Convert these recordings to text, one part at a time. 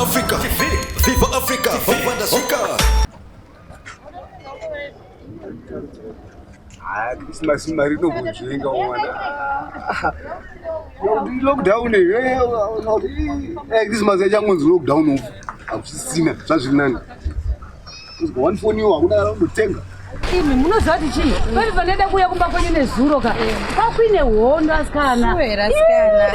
Africa, Viva Africa, Viva Ndasvika. Haa, Christmas mari inokunzvenga mwana. Lockdown eh, eh, Christmas yachangonzi lockdown off. Hakusisina zvazviri nani. Kuzwa one phone iwo hakuna unotenga. Imi munoziva kuti chii? Pari panoda kuuya kumba kwenyu nezuro ka. Kwakuine hondo asikana. Sure here asikana.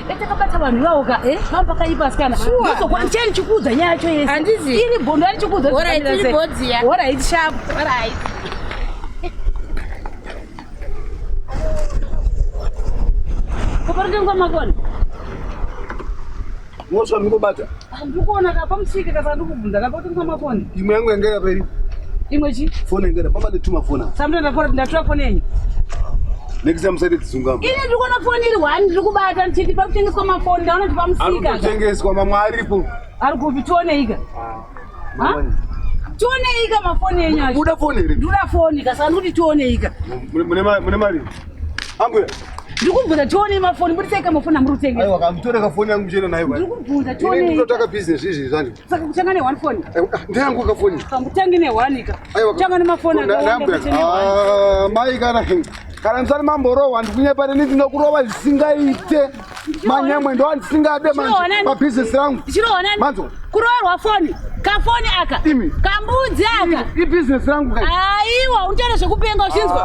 Dai takabata vanhu ivavo ka. Pamba pakaipa asikana. Sure. Ndozokwa ndichani chikuudza nyaya yacho yese. Handizi. Iri bondo ari chikuudza. Alright, iri bhodzi ya. Alright, sharp. Alright. Koparutengwa makona. Moswa mikobata. Ndikuona ka pamusika ka saka ndikubvunza ka pakutengeswa mafoni. Imwe yangu yangera peri. Imwe chi? Phone yangera pamba netuma phone. Samwe ndafora ndatora phone yenyu. Next time musaite dzungama. Ini ndiri kuona phone iri one ndiri kubata ndichiti pakutengeswa mafoni ndaona kuti pamusika. Arikutengeswa mamwe aripo. Ari kupi tioneika. Ha? Tioneika mafoni enyu acho. Muda phone here? Ndoda foni ka saka ndikuti tioneika. Mune mari? Ambuya. Ndiri kubvunza tionei mafoni budisai mafoni amuri kutengesa. Aiwa kamutoreka foni yangu muchienda nayo. Ndiri kubvunza Ini tionei. ndinotaka business izvi zvani. Saka kutanga ne one phone. Ndeyangu kafoni. Kamutange ne one ka. Aiwa. Tanga nemafoni akawanda kuti ne one. Ah, mai kana kana musati mamborohwa ndikunyepa neni ndinokurova zvisingaite. Manyemwe ndo andisingade manje Chiroona- pabhizinesi rangu. Chiroona Manzwa. kuroorwa foni. Kafoni aka. Imi. Kambudzi aka. Ibhizinesi rangu kai. Aiwa unotaura zvekupenga uchinzwa.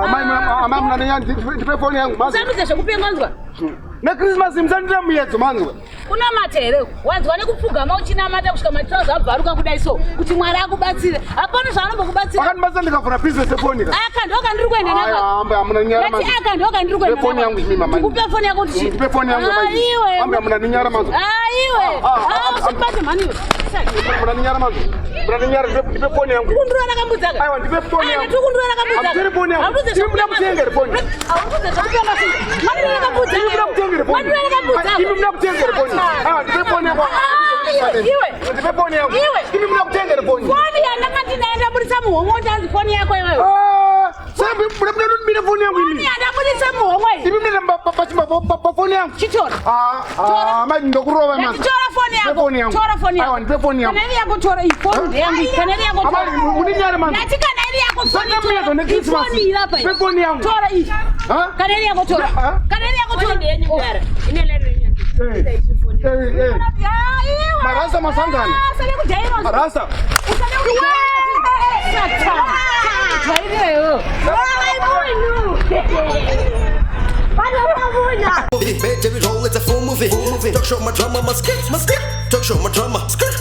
Ah, mai amai munanenya ndipe foni yangu manzwa. Usandudza zvekupenga unzwa. NeChristmas musandira muyedzo manzwa. Unamata here? Wanzwa nekupfugama uchinamata kusvika matirauzi abvaruka kudai so kuti Mwari akubatsire. Hapana zvaanombokubatsira. Vakandibatsira ndikavhura business yefoni ka. Aka ndoka ndiri kuenda Aiwa, nako. ambuya munanyara Ndati manzwa. aka ndoka ndiri kuenda Ndipe foni yangu imi mama. Ndikupe foni yako kuti chii? Ndipe foni yangu mama. Aiwe. Ambuya munaninyara manzwa. Aiwe. Ah, ah, Ah, ah, usibate mhani iwe. Munaninyara manzwa. Munaninyara ndipe foni yangu. Kundurana kambudzi aka. Aiwa ndipe foni yangu. Aiwa tikundurana kambudzi aka. Hamutori foni yangu. Hamutuze Imi muda kutenga here foni? Hamutuze zvekupenga sinzi. Mandurana kambudzi Imi muda kutenga here foni? Mandurana kambudzi aka. Imi muda kutenga here foni? Aiwa ndipe foni yangu. Ah, iwe. Ndipe foni yangu. Iwe. Imi muda kutenga here foni? Foni yandanga ndinayo ndabudisa muhomwe kuti hanzi foni yako iwewe. Ah, sasa muda muda ndimire foni yangu Foni imi. yandabudisa muhomwe iyi. Imi muda pa foni yangu. Chitora. Ah, ah, mai ndokurova Ndati manzwa. tora foni Ndipe yako. foni yangu. Tora foni yako. Aiwa ndipe foni yangu. Kana iri yako tora iyi foni ndeyangu. Kana iri yako tora. Amai muninyare manzwa. Ndati kana iri yako foni Saka tora. muyedzo neChristmas. Ifoni iri apa iyi. Ndipe foni yangu. Tora iyi. Ha? Kana iri yako tora. Ha? Kana iri yako tora. Eh, eh, eh. Ah, iwe. Marasa masangano. Ah, usade kujaira. Rasta. Usade kujaira. Satan. Jaira iwe. Bad every roll, it's a full movie. Talk show, my drama, my skit, my skit. Talk show, my drama, skirt.